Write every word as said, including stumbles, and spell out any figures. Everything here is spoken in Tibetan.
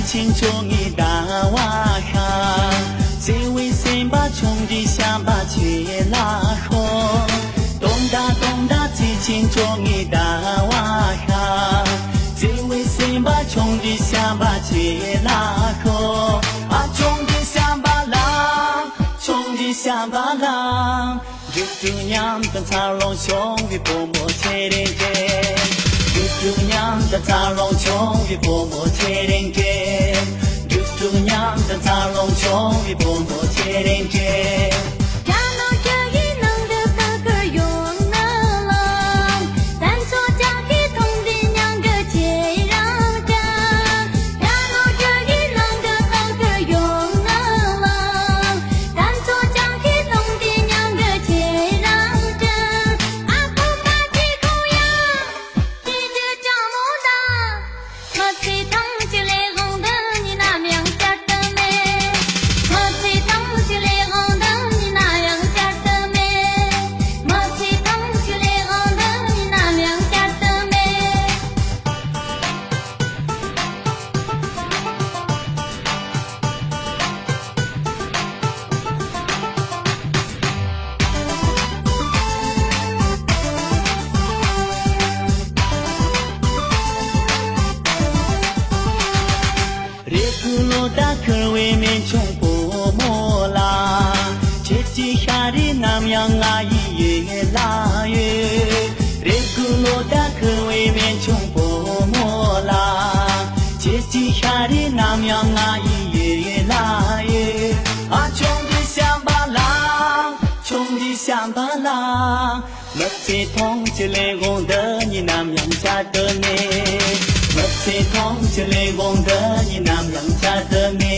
ཆེན་མཆོག་ངའི་ཟླ་བ་ཤར། བརྩེ་བའི་སེམས་པ་ཆུང་འདྲིས་བྱམས་པ་ཆེ་ལ་ཤོག། དུང་ཟླ་དུང་ཟླ་བརྩེ་ཆེན་མཆོག་ངའི་ཟླ་བ་ཤར། བརྩེ་བའི་སེམས་པ་ཆུང་འདྲིས་བྱམས་པ་ཆེ་ལ་ཤོག། ཨ་ཆུང་འདྲིས་བྱམས་པ་ལ། ཆུང་འདྲིས་བྱམས་པ་ལ། འབྲུག་སྒྲ་མཉམ་དུ་འཚར་ལོངས་བྱུང་བའི་བུ་མོ་ཁྱེད་རང་རེད། འབྲུག་སྒྲ་མཉམ་དུ་འཚར་ལོངས་བྱུང་བའི་བུ་མོ་ཁྱེད་རང་རེད། འབྲུག་སྒྲ་མཉམ་དུ་འཚར་ལོངས་བྱུང་བའི་བུ་མོ་ཁྱེད་རང་རེད། རེ་སྐུ་ལོ་ཟླ་འཁོར་བའི་སྨན་ཆུང་བུ་མོ་ལ། ཁྱེད་ཀྱི་ཤ་རུས་ནམ་ཡང་ང་ཡི་ཡིད་ལ་ཡོད། རེ་སྐུ་ལོ་ཟླ་འཁོར་བའི་སྨན་ཆུང་བུ་མོ་ལ། ཁྱེད་ཀྱི་ཤ་རུས་ནམ་ཡང་ང་ཡི་ཡིད་ལ་ཡོད། ཨ་ཆུང་འདྲིས་བྱམས་པ་ལ། ཆུང་འདྲིས་བྱམས་པ་ལ། མི་ཚེ་ཐུང་ཅིག་ལས་དགོངས་འདི་ཉིད་ནམ་ཡང་བསྐྱར་དུ་མེད། མི་ཚེ་ཐུང་ཅིག་ལས་དགོངས་འདི་ཉིད་ནམ་ཡང་བསྐྱར་དུ་མེད།